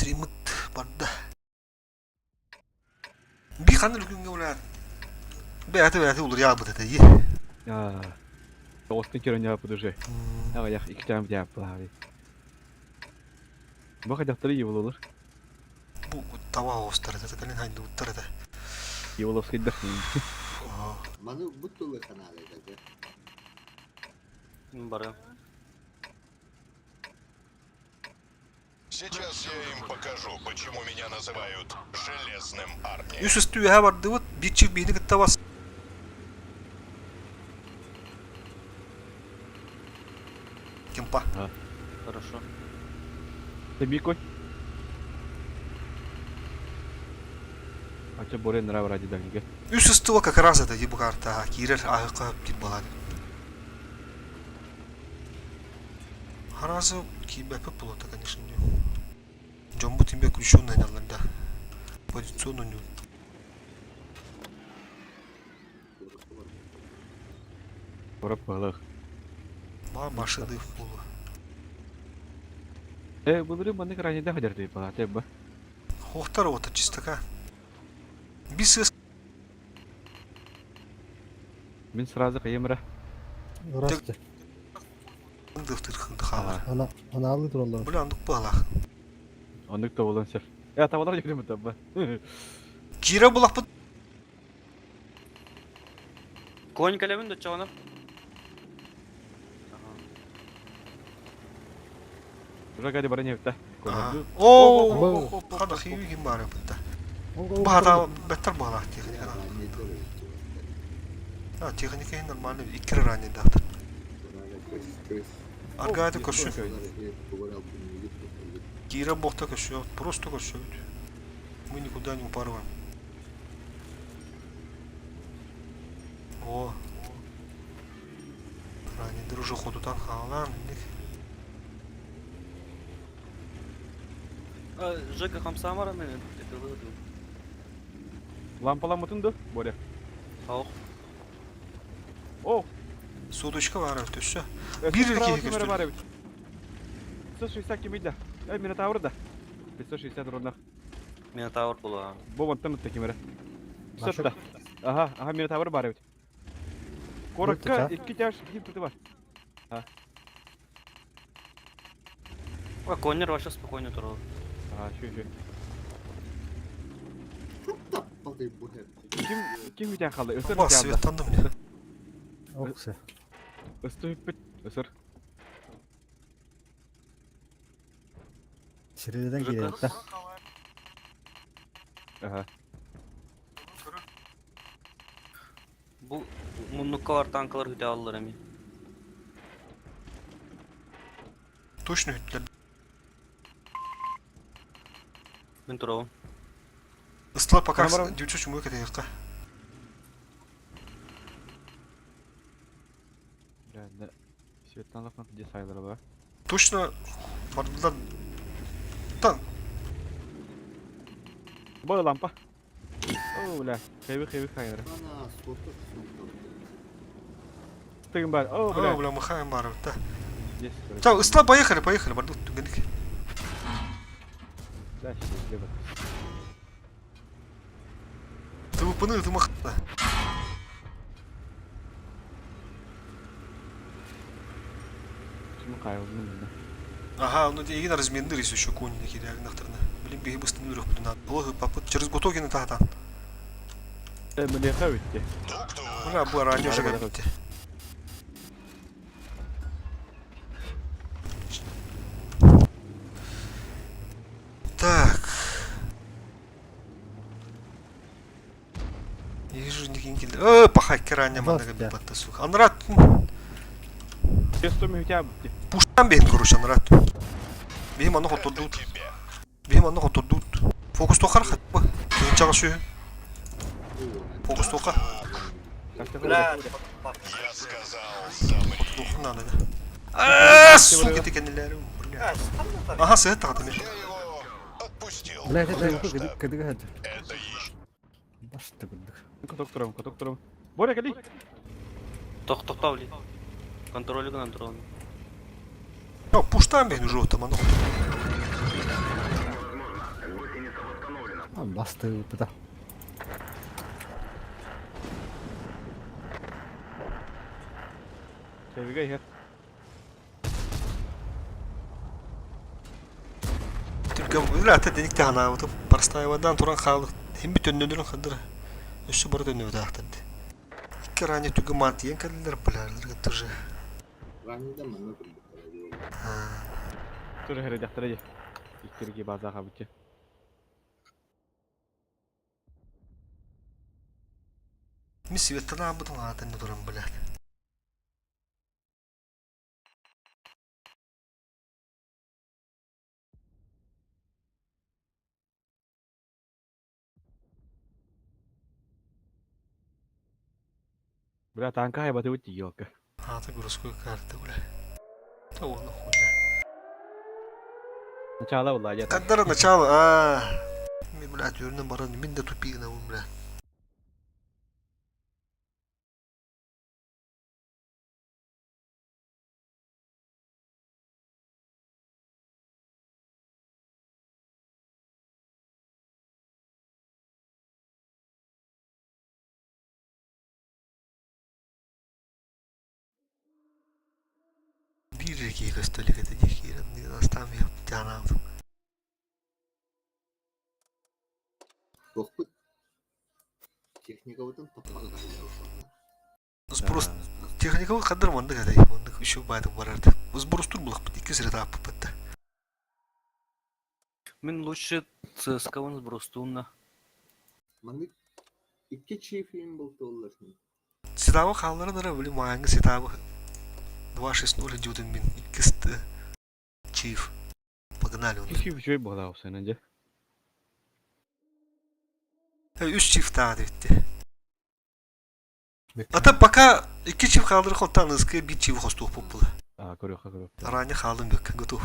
Стриммыт барда. Би ханна күҥҥэ улаат бэйэтэ бэйэтэ уларыйаабыт этэ дии. Тоҕустан көрөн яаппыт уже. Аҕыйах икки чаам яаппылаабый. Бу хайдахтары евололар? Бу таба оҕустар этэ, кэлин хайдыбыттар этэ. Еволовскайдар. Маны бу тылы канаада этэ. Бары. Сейчас я им покажу, почему меня называют Железным Арни. Үс үстүү үөһэ бардыбыт, биир чик биһини кытта бас. Кимпа. Хорошо. Ты бикой? А че более нрав ради дальника? Үс ыстыла как раз это ди бу карта киирэр аһыкка диир балаан. Харазы киирбэппит болуота, конечно, Дьоммут имбэ включенный аналлар да. Позиционный Корап баһылах. Ма машины буолуо. Э, былыры маннык ранее хадер ты палате ба. Хохтар ота чистока. Бис Мин сразу кайымра. Ырасты. хаалар. Ана анаалы тураллар. Бля, оннук баалаах. Оннук да болан сер. Э, табалар жүрүм табба. Киирэ булахпыт. Конь кэлэбин да чоҕоно. Уже гади бара нефта. О, хана хиви ким баар бытта. Баата беттер баалаах техника. А, техника нормально, икки ранее даахтар. Аргааты көрсө. Киирэ бохта көрсө, просто көрсөбүт. Мы никуда не упарываем. О. Ранее уже ходутан хаалаан инник. Жека хамсаамара мен это Лампаламытын да, Боря. Ох. О, Суточка бар өттөссө. Бир киһи көстөр. Бар эбит. 560 кимиде. Э, Минотавр да. 560 ронах. Минотавр була. Бу вантан ытта кимере. Сытта. Ага, ага, Минотавр бар эбит. Коротко, икки тяж ким бар. А Коннер вообще спокойно турал. Ага, şu şu. Ким ким бүтән қалды? Өсір Бас, светтандым мне. Оксы. Өсті үппіт, өсір. Сириледен киирет да. Ага. Бу муннукка танкалар хүтэ аллар эми. Точно үттілер. Мин турабын. Ыстылар пока Камера- 900 мөк этеякка. Бля, Светтан лақнат де сайлар ба. Точно бардылар. Тан. Бу лампа. О, бля, хеви хеви хайнер. Тыгын бар. О, бля. О, бля, махаем бар да. Есть. Так, ыстла поехали, поехали, бардут түгенdik. Да, лево. Ты выпаны, ты махта. Шуну кайылдым мында. Ага, ну егин разменный рейс еще конь на кире нахтарна. Блин, беги быстро нурых блин. Лохи попут через Гутогина та там. Э, млеха өтте. Бля, бу ранее уже Бар, бар, битте. Так. Ежи никин килди. Э, пахай кераня манага Баста. бит сука. Анрат Бес томи үтә битте. пуштан бейін короче анрат. Бейм аны хотурдут. Тебе. Бейм аны хотурдут. Фокус тохар хатпы. Чага сүй. Фокус тоха. Бля. Я сказал, замри. Хотурдух надо да. А, сука ты кенелер. Бля. Ага, сыт тагы Я его отпустил. Бля, это потому что кыдыга хат. Это еще Басты кыдык. Каток турам, каток турам. Боря, кали. Тох тохтавли. Контроль гынан турабын. Йо, пуштан бейін уже отам аны. Бастыыбыта. Чэбигэ иһэр. Түргэн ата деник таһанаабытым. Простаивадан туран хаалык. Хим бүтөннөнөрүн хадыр. Өссө бары төннүбүтаахтар ди. Икки ранее түгэн маантыйан кэллилэр бля, тоже. Ранньыда манна турбуттара дии. Тур иһэр дии. Иккирги база хабыччы. Мин светтан аабытым аатан туран блядь. Бля, танка хайбатыбыт дии елка. Аата городской карта, бля. Да он хуйня. Начало была где-то. Когда начало, а Мен, блядь, өрнен баран, мен де тупигін бля. Биир киһи көстөлүк этэ дии киирэн астаан тянаабытым. Туохпут техникабытын таппакка сылдьабыт. Сброс техникабыт хандар маннык этэй маннык еще баайдык барарды. Сбростур булахпыт икки сире тааппыппыт да. Мин лучше ЦСКА-вын сбростуумна. Маннык икки чифин бултууллар. Ситабы хаалларан ара били мааңы ситабы 2-6-0 дьудун мин иккисти чиф. Погнали он. Киши үчүгэй буолаа сенен дьэ. Үс чиф таа дебитти. Ата пока икки чиф хааллары хотан ыскы бир чиф хостуох поппула. Аа көрүөххэ көрүөх. Ранее хаалын бөккө готов.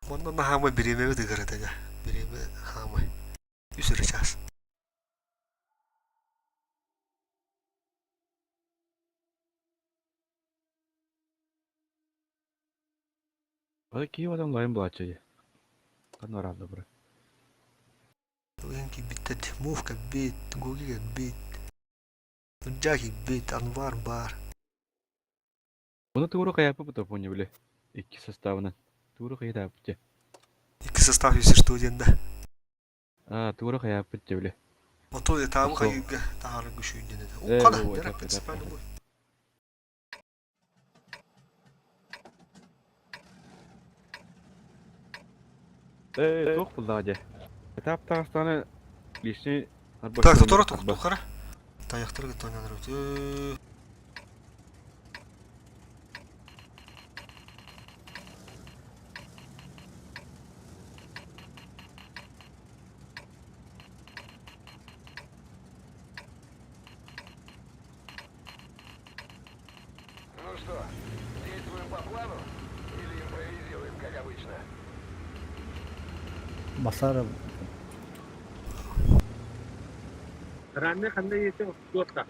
Онно наһаамай бириэмэбит ыгар этэ дьэ. Бириэмэ хаамай. Үс эрэ чаас. Ой, киһи батан лайын булааччы дии. Ханна бараанда бары. Уйан киирбиттэр Мув кэлбит, Гоги кэлбит, Нурдьаа киирбит, Анвар баар. Ону тууру хайааппыт помню били. Икки составынан. Тууру хайааппыт дьэ. Икки состав если что диэн да. Аа, тууру хайааппыт дьэ били. Ото этабы Осо. хайыырга таһаарарга үчүгэй этэ. Э, Уккана, бу, дэрэ этап, этап. принципиально бу. Э, туох буллаҕа дьэ. Этап таҕыстаҕына лишний Так, тотора тухара. Таяқтар кытта өтө. Ну что, действуем по плану или импровизируем, как обычно? Басара Ранны ханна ете туотта.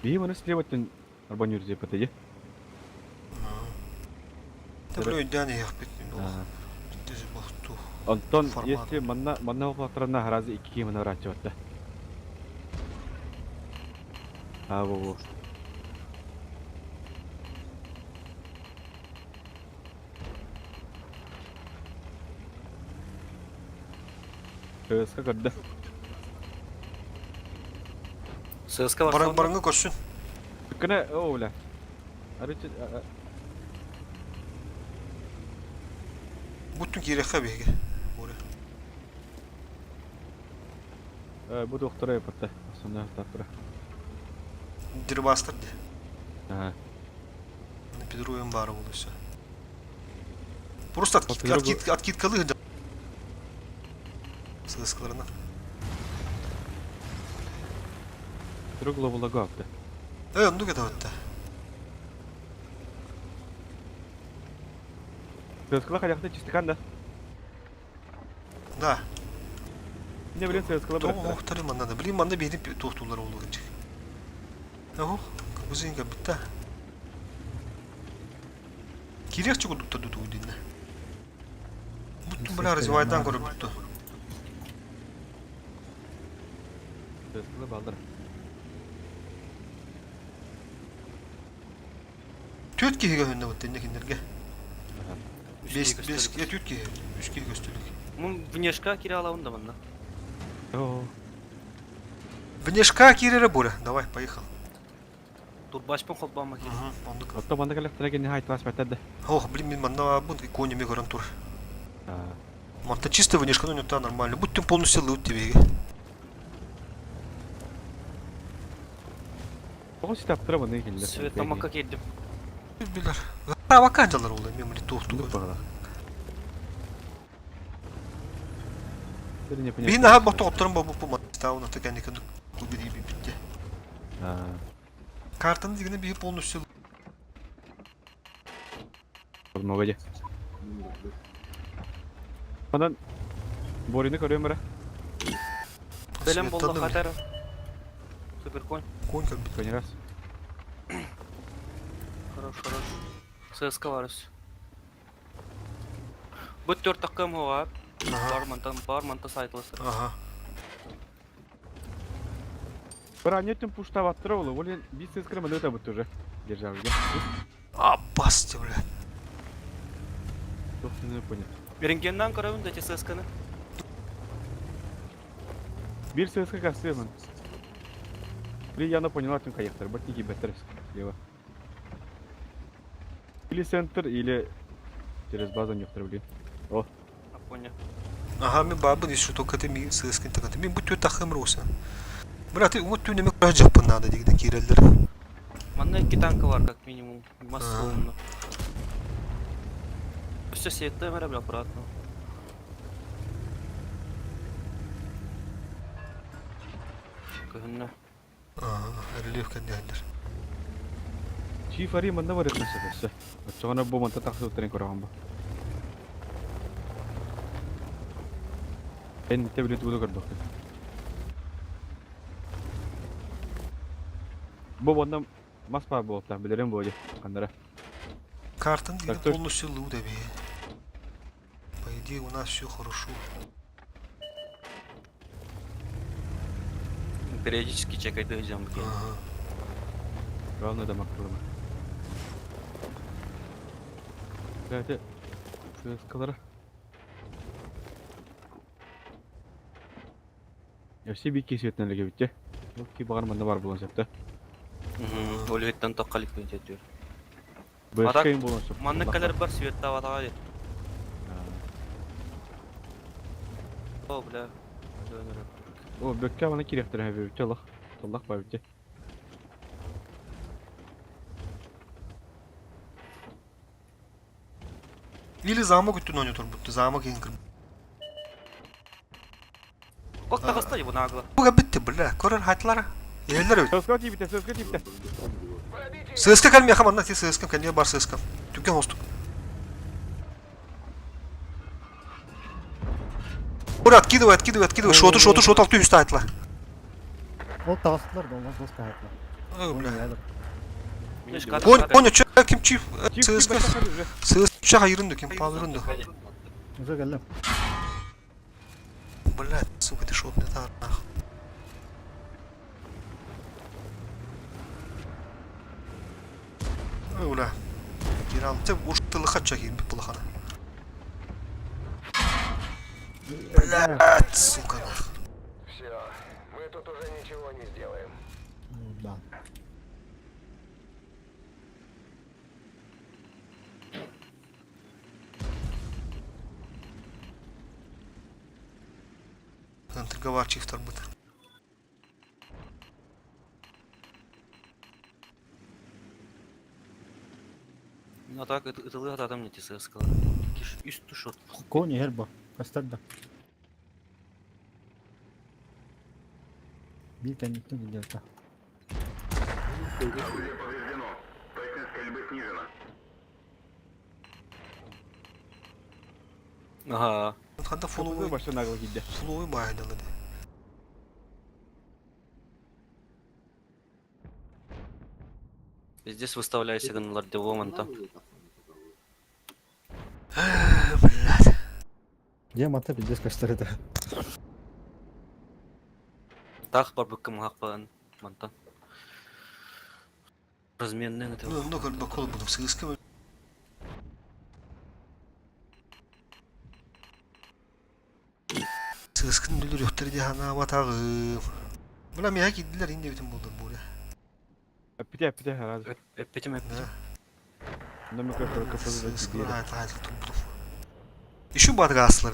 Биһи маны слева-тен арбанюр деп дьэ. Тэбре өйдөөн иһэхпит. Аа. Бохту. Онтон Формат. если манна манна уклаттарына харазы икки киһи маны барааччы батта. Аа бу бу. КСК көрдө. ЦСКА Баран барсан. бараңга көрсүн. Кына о бля. Арычы Буттун киирэххэ биһиги. Бура. бу доктора япатта. Основной таппыра. Дирбастар де. Ага. Педруем бары болду все. Просто откид, Педро- откид, откидкалы да. ССКларына. Друг лобула апты. Э, онду кета отта. ЦСК хаякта чистыкан да. Да. Не билен ЦСК Тоҕо бараттара. оохтары манна да. Блин, манна биһини туохтуулар болду гынчык. Ох, кузинка битта. Кириэхчи курдуктар дутуу динне. Буттум, бля, развивайдан көрөр бутту. Сыскылы балдар. Түөрт киһигэ көһүннэ бутта инне кинилэргэ. Үс Бес, киһи бес, көстөлүк. түөрт киһи, үс киһи көстөлүк. Мун внешка кире алабын да манна. О, Внешка киирэрэ бура. Давай, поехал. Турбашпын холбома киир. Угу, оннук. Отто манна кэлэхтэрэ кини хайтылас бэтэр да. Ох, блин, мин манна бун кони көрөн тур. Манта чисто внешка, ну не та нормально. Будь полностью лут тебе. Тоҕо ситаптыра манна кэллэр. Светомакка киирдим. Билер. Права канжалар ол мен мили туохту. Биһин аха бохто опторун бу бу маттауна текенник бу бири битте. Картаны дигене биһи полностью Много де. Онон Борины көрөм эрэ. Бэлэм болла хатара. Суперконь. Конь как бы. Конь раз. Хорош, хорош. ЦСК варыс. Бу төрт таккам хуа. Ага. Бар мантан, бар манта сайтлысы. Ага. Бронетин пуштаваттыра олы. Олен бис сескрем өтө бут уже. Державы. А, басты, бля. Собственно, понял. Рентгеннан көрөбүн да ЦСКны. Бир ССК касымын. Или я поняла, что каяктар. Бат неги беттер слева. Или центр, или через базу нектор, блин. А, понял. Ага, мен бабын еще только ты ми сыскин так. Мен бу төт ахым роса. Брат, ты вот түнеме жапын надо дигде кирелдер. Манна икки танка бар как минимум. Массовно. Все сетте бля, аккуратно. Көһүннэ. Ага, рельеф кендерлер. Чиф ари манна бар etmesi все. Очоғана бу манта тақсы өттерен көраған ба. Эн те билет буду көрдөх. Бу манна мас бар болта, билерем бу кандара. Картан дигде Так точно. полностью луда бе. По идее у нас все хорошо. Периодически чекайды жамбы. Ага. Главное да макрылма. Кстати, ССКлара. Все бики светнелеге битте. Бу ки багар манда бар булган септе. Олюттан тоққалик бен жетиyor. Бэшкейн булган сеп. Манны калер бар светта ватаға дед. О, бля. О, бөккә аны кирәктер һәм битте Аллах. Аллах бар битте. Или замок үттүн ойнотор бутты. Замок ең кір. Ок тағыста его нагло. Буга битти, бля. Көрөр хайтылара. Елдер өт. ССК тибите, ССК тибите. ССК кәлме хаманна ти ССК кәлме бар ССК. Түкен хостук. Ура, откидывай, откидывай, откидывай. Шоту, шоту, шоту, алты үсті айтла. Ол тағыстылар да, олар дос кайтлар. Ой, бля. Мишка, Конь, конь, чё, ким чиф, Чиф, ССК, ССК айырынды, ким палырынды. Уже келдим. Бля, сука, ты шот не та, нахуй. Ой, бля. Кирал, ты уж ты лохача кир, плохана. Блядь, сука, нахуй. Все, мы тут уже ничего не сделаем. Да. Интриговар чифтар быт. Ну так, это лыга там не ЦСК. Киш, үстü шот. Кони херба. Кастарда. Bir tane gidiyor. Орудие повреждено. Точность стрельбы снижена. Ага. Ханда фолловый, Башы нагло кидде. фолловый байдалы. Здесь выставляйся гынлар девоманта. Блядь. Дьиэ мата пиздец көстөр этэ. Таах барбыккын муһахпын мантан. Разменный это. Ну, ну, көрбөккө олорбутум сыыска Сыыскын үлүрүөхтэр дии санаабатаҕым. Бына миэхэ киирдилэр ин диэбитим буоллар буолуо. Эппитэ, эппитэ, араас. Эппитим, эппитим. Онно мен көрө кыппызы Сыыскын биэрэ. аайтаайтыл турбутум. Еще баатыга аастылар.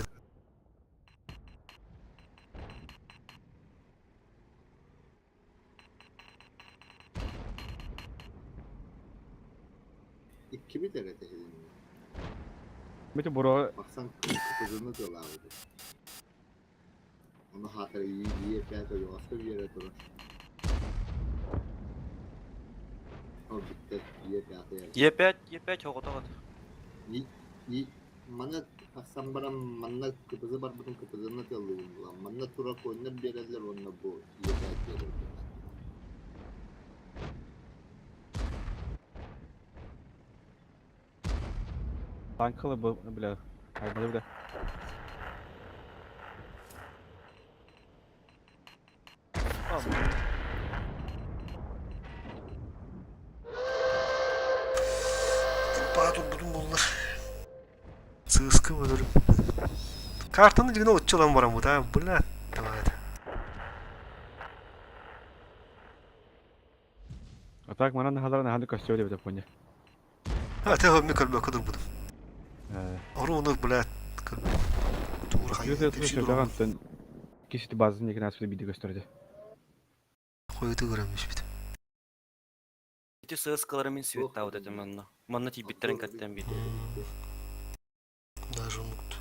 Иккибит эрэ тэһилиннэ. Бити буро Бахсан кызыны тылаабыт. Ону хаатар ийи опять ойоҕоско биэрэ турар. Ол бүттэ ийэ пятый эрэ. Е5, Е5 оҕотоҕот. И и Маны тахсан баран манна КПЗ барбытын КПЗ-ны тыаллыыбын булан манна турар коннор биэрэллэр уонна бу иэдээн биэрэллэр. Танкалы бу бля. Айбалы бля. Баа турбутум буоллар. Сыыска өлөрүм. Картаны дьигинэ оччо ылан бараммыт аа, бля, давай. А так манан наһалара наһаны көстүө диэбитэ поня. А ты хомми көрбөккө турбутум. Оруону, блядь, көрбөт. Тугур хайы, тепси турабын. Кисити базын екін аспыты биди көстөрдө. Хойуту көрөмүшпүт. Ити сыаскалары мин светтаабыт этим манна. Манна тиийбиттэрин кэттэн биир. Даже оннукту.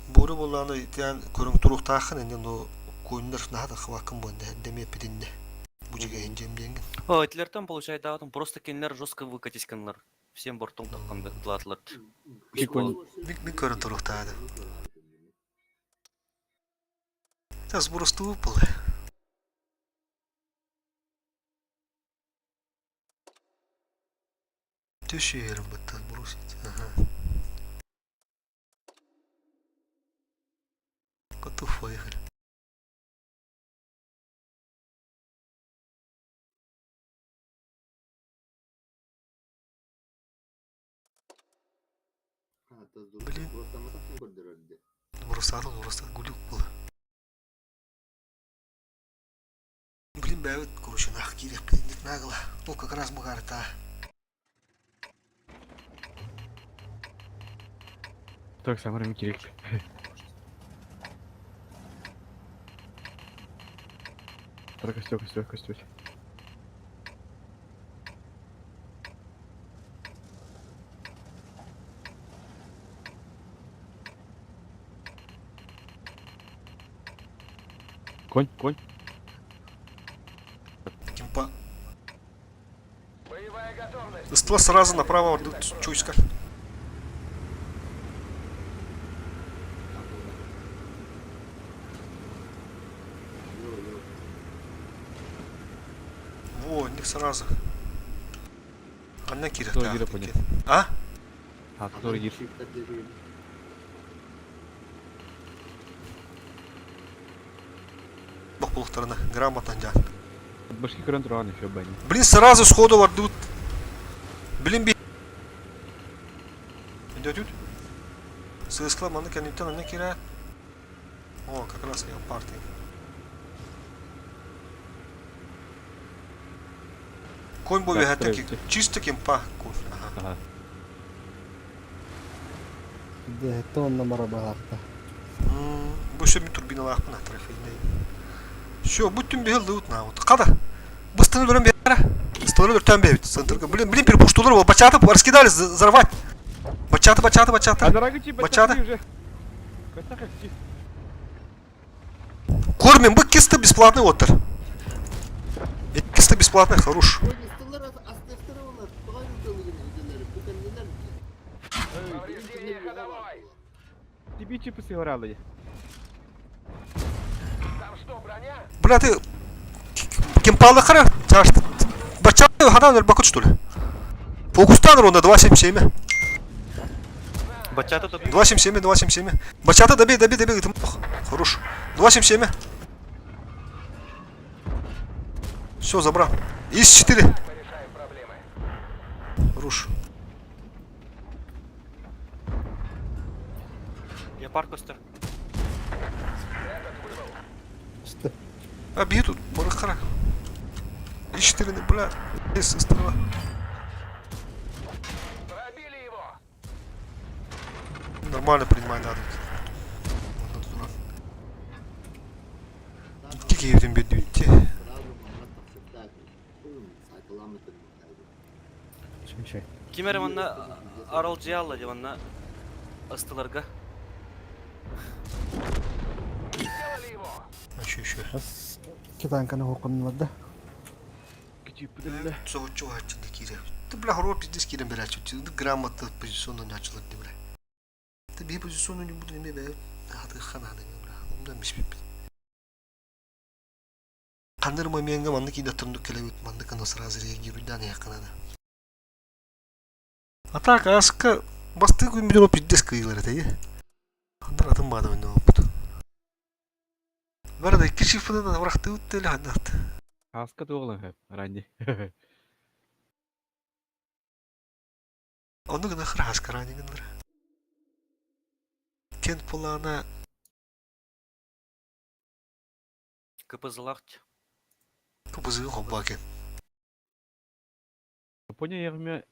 Буору буоллаҕына итиэн көрүҥ туруохтааххын иннин но куйуннар наһаа да хабаккын буонна дэми эппитиннэ. Бу дьигэһин дьиэм диэҥҥин. О, итилертэн получайдаабытым просто кинилэр жестко выкатись гыннар. Всем бортом таххан бытылаатылар. Мин мин көрөн туруохтаадым. Сейчас сбростуу был. Түшүөрүм быттан бросить. Ага. Готов поехали. Блин. Бросал, бросал, гулюк был. Блин, бэйэбит короче нах киириэхпит нагло. Ол как раз быһаарта. Так, самарым керек. Тұра костер, костер, костер. Конь, конь. Кимпа. Боевая готовность. Ствол сразу направо чуйска. Во, них сразу. Анна Кто киирэ гире понял? А? А, который гир. Бохпулуктарына грамотно дьаан. Башки көрөн туран еще бани. Блин, сразу сходу вардут. Блин, би... Идет Сыскла маны кэнниттэн анна кирэ. О, как раз я партия. Конь бу үөһэттэн чисто кемпа кун. Ага. Дэһэттэ онно барабаһаахта. Бу все мин турбиналаахпын трофейный. Все, бүттүн биһил дыбыт на вот. Хада. Быстыны өлөрөн биэрэ. Столы өртөн биэбит. Центрга. Блин, блин, перепуштулар, бачата раскидали, взорвать. Бачата, бачата, бачата. А дорогие Бачата. бачата уже. Бачата Кормим, бы кисты бесплатный оттар. Кисты бесплатный, хорош. Повреждение ходовой. Тебе чипы сыграли. Там что, броня? Бля, ты кемпалы хара? Бачата хадан өлбакыт что ли? Фокустан ровно 2.77. Бачата добей. 277, 277. Бачата добей, добей, добей, ты Хорош. 277. Все, забрал. Из 4. Мы решаем проблемы. Хорош. Я парк костер. Что? А, бьют тут, барахара. Из 4, бля. Из стрела. Пробили его! Нормально принимай надо. Онно туран. Икки киһитин биэрдибитти. Сразу манна тахсыктаах. Сакаламытын. Шей. Ким эрэ манна аралдьыйалла дии манна астыларга. Сделали его! Еще еще. Бас китанканы хоқынлар да. Кичиппитилле. Соһуччу уһаччы киирэ. Ты бля хоруо пиздец киирэн берээччи. Грамотно позиционно начала бля. Ты биһи позиционно не буду неме бэ. Хаты хананы бля. Умдан биспиппит. Ханныр моментга маннык ида турнук келебит, маннык аны сразу реагируйдан якынада. А так, аска бастыы күн пиздец кыйылар этэ. Хандар атын баада ойно опут. Бары да икки шифрынан врахты үттелі ханнат. Хаска туолан хэп, ранди. Оны гына хыр хаскарани гыннар. Кен пулана КПЗлах. кубызыгын хобба кен. Япония ягме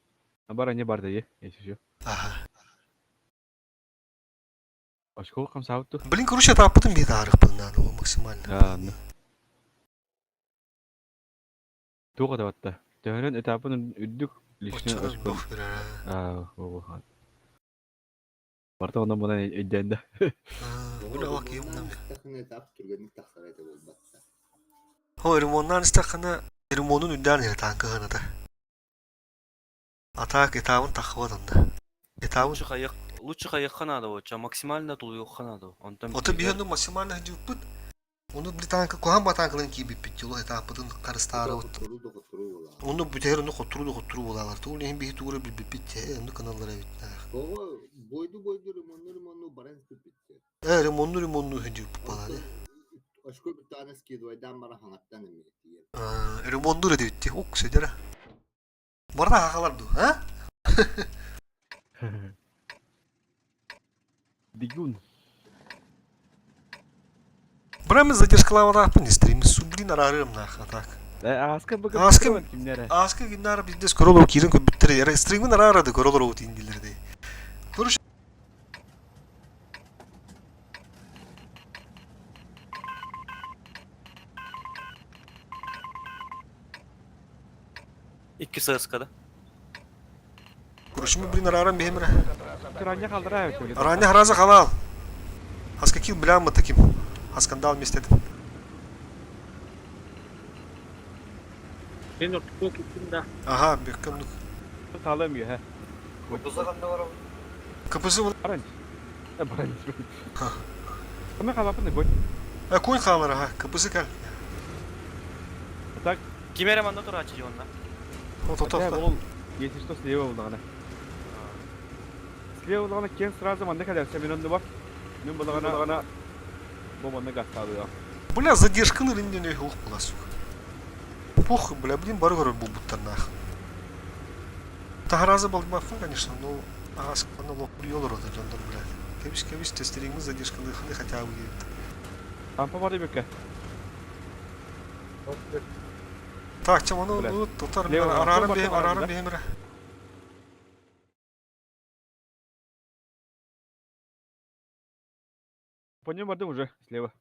абара не бар да е, если что. Аха. Очко камсауту. Блин, короче, таппытын бит арых бынан ол максимально. Да, ну. Туга да батта. Төһөнөн этапын үрдүк личный Оччодан очко. бох берер. Аа, ого. Барта онон мунан өйдөнді. Бля, ак емнам. Тахына этап түргенник тахсар эте болбатта. Хо, ремоннан истахана ремонун үндән ер танкы гына да. Атак этабын тахваданда. Этабын Лучше хайых, лучше хайыхха надо, вот, максимально тулуйухха надо. Онтон Ото биһөнү максимально жуппут. Оны британка кухан батанкалын кийбит бит этапытын карыстары вот. Хотуру да хотуру була. Оны бүтер оны хотуру да хотуру булалар. Тул эһин биһи тугура билбит бит. Оны каналлара бит. Ого, бойду бойду ремонну ремонну баран спипитте. Э, ремонну ремонну жуппут балары. Очко bir tane скидывайдан бара хаңаттан эме. Ремонну редибитти. Ок седера. Барда хахалар ду, а? Дигун. Брамы задержкаламадапын истрим сублин арарым нах атак. Аска быгы. Аска- кимнере. Аска гиннар биздес көрөлөр кирин көбүттер. Эре стримин арарады көрөлөр ут индилерди. Көрүш Икки ССК да. көрүшүмү блин арарым бемре. Ранья калдыра бит. Ране хараза халал. Аска кил блямы таким. Аскандал местедим. Мен ортукка кеттим да. Ага, беккем Талым ге. КПЗ бол. Баран. Баран. Каме калапын бой. Э, конь халар, ага, КПЗ кал. Так, Ким эрэ манна тураачы дии онно. Вот вот вот. ол если что слева булдагана. Слева булдагана кен сразу манда калерсе мен онды бар. Мен булдагана бу манда гастады. Бля, задержканы ринден ух була, сука. Похуй, бля, блин, бар көрөр бул буттар нах. Тагаразы болмафын, конечно, но ага, сканы лох йолор оты жондар, бля. Кебиш кебиш тестериңиз задержканы ханы хотя бы дейт. Ампа бар дебекке. Так, чем оно, Бля. ну, тотар, Лево, арарым бар, бехем, бар, арарым да? бехем, По нему бардым уже слева.